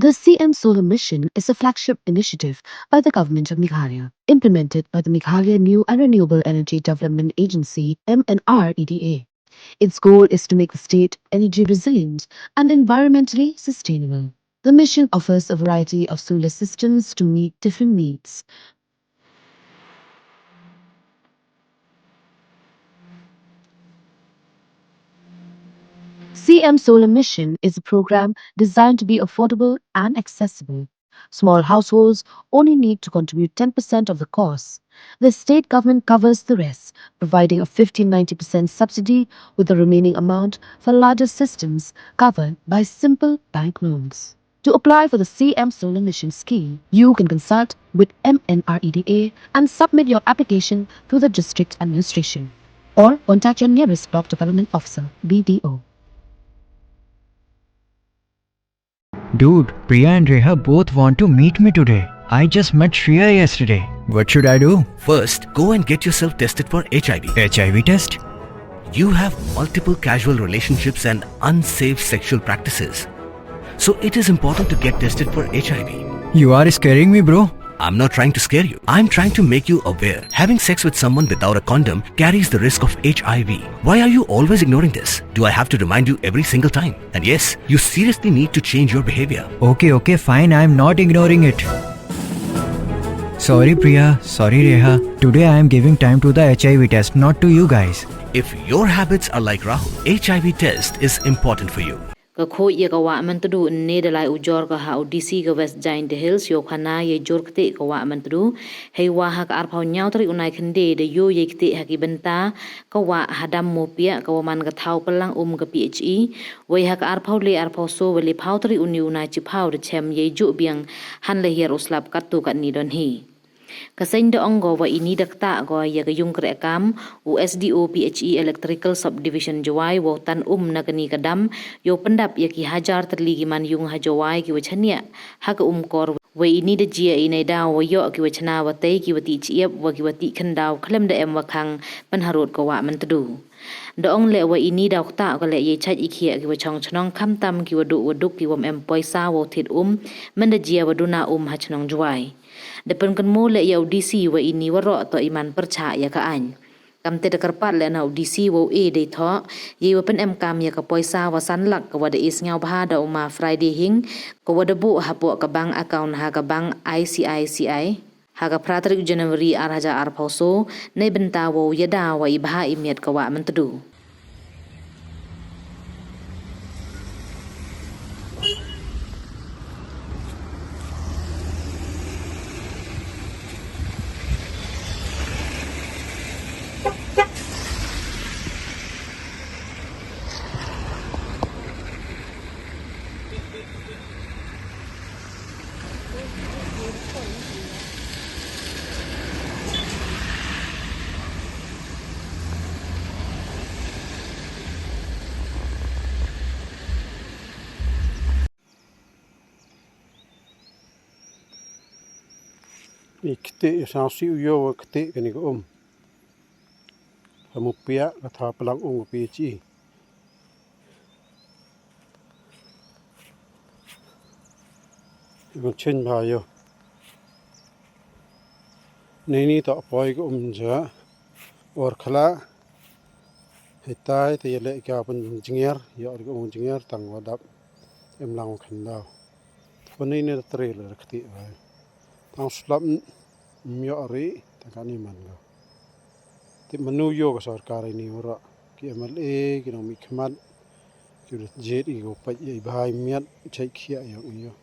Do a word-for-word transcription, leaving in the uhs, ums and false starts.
The C M Solar Mission is a flagship initiative by the Government of Meghalaya, implemented by the Meghalaya New and Renewable Energy Development Agency, M N R E D A. Its goal is to make the state energy resilient and environmentally sustainable. The mission offers a variety of solar systems to meet different needs. C M Solar Mission is a program designed to be affordable and accessible. Small households only need to contribute ten percent of the cost. The state government covers the rest, providing a fifteen ninety percent subsidy, with the remaining amount for larger systems covered by simple bank loans. To apply for the C M Solar Mission scheme, you can consult with M N R E D A and submit your application to the district administration, or contact your nearest block development officer, B D O. Dude, Priya and Reha both want to meet me today. I just met Shreya yesterday. What should I do? First, go and get yourself tested for H I V. H I V test? You have multiple casual relationships and unsafe sexual practices. So it is important to get tested for H I V. You are scaring me, bro. I'm not trying to scare you. I'm trying to make you aware. Having sex with someone without a condom carries the risk of H I V. Why are you always ignoring this? Do I have to remind you every single time? And yes, you seriously need to change your behavior. Okay, okay, fine. I'm not ignoring it. Sorry, Priya. Sorry, Reha. Today I am giving time to the H I V test, not to you guys. If your habits are like Rahul, H I V test is important for you. Ka khuid ya ka Wah Myntdu ynne da lai ujor ka ha u D C ka West Jaintia Hills yow khana ya i jur ktih ka Wah Myntdu. Heiwa ha ka arphaw ynñiaw tarik u Naikhynde da yoh ya i ktih ha ki bynta ka wah ha Dam Mopiah ka wa man ka thaw pynlang um ka P H E. Wei ha ka arphaw le arphaw so wa le phaw tarik uni u Naichiphaw da chem ya i juh biang, hanla hiar u slap katto katni don hi. Ka seng da ong ko wa ini da ktah ko ya ka yung kreh kam u S D O P H E Electrical Subdivision Jowai wow tan um na kani ka dam, yow pyndap ya ki hajar tylli ki man yung ha Jowai ki wa chaniah ha ka um kor. Wei ini da jia i neidaw wa yoh ki wa chna wa tei, ki wa tih chiap wa ki wa tih khyndaw khlem da em wa khang pynharud ka Wah Myntdu. Da ong leh wa ini daw ktah ko leh ya i chait i khiah ki wa chong chnong, khamtam ki wa duh wa duk ki wam em poisa wow thied um, mynda jia wa duna um ha chnong Jowai. Da pynkynmaw leh ya u D C wa ini waroh toh i man pyrchah ya ka aiñ. Kamte da kyrpad leh na u D C wow e dei thoh ya i wa pynemkam ya ka poisa wa san lak ka wa da e sngewbha da u ma Friday Hing, ka wa da buh hapoh ka bank account ha ka bank I C I C I ha ka phra tarik January ar hajar arphaw so, neibynta wow yada wa i bha i miat ka Wah Myntdu. I ktih ya sngewsih u yoh wa ktih kani ka um. Ka Mopiah ka thaw pynlang um ka P H E. Yung chin bha yoh. Ni ni toh poi ka um ja. Or khala. Heitai te ya leh ka pynjngiar, yoh ri ka um jngiar tang wa dap. Em lang khyndaw. Te pynni ni da tre le ktih wa. Tang slap m-, m yoh ri, tang kani man ko. Te manu yoh ka sorkar ini waroh. Ki M L A, ki nongmihkhmat, ki u da jied i ko pait ya i bha i miat, chait khiah yoh i yoh.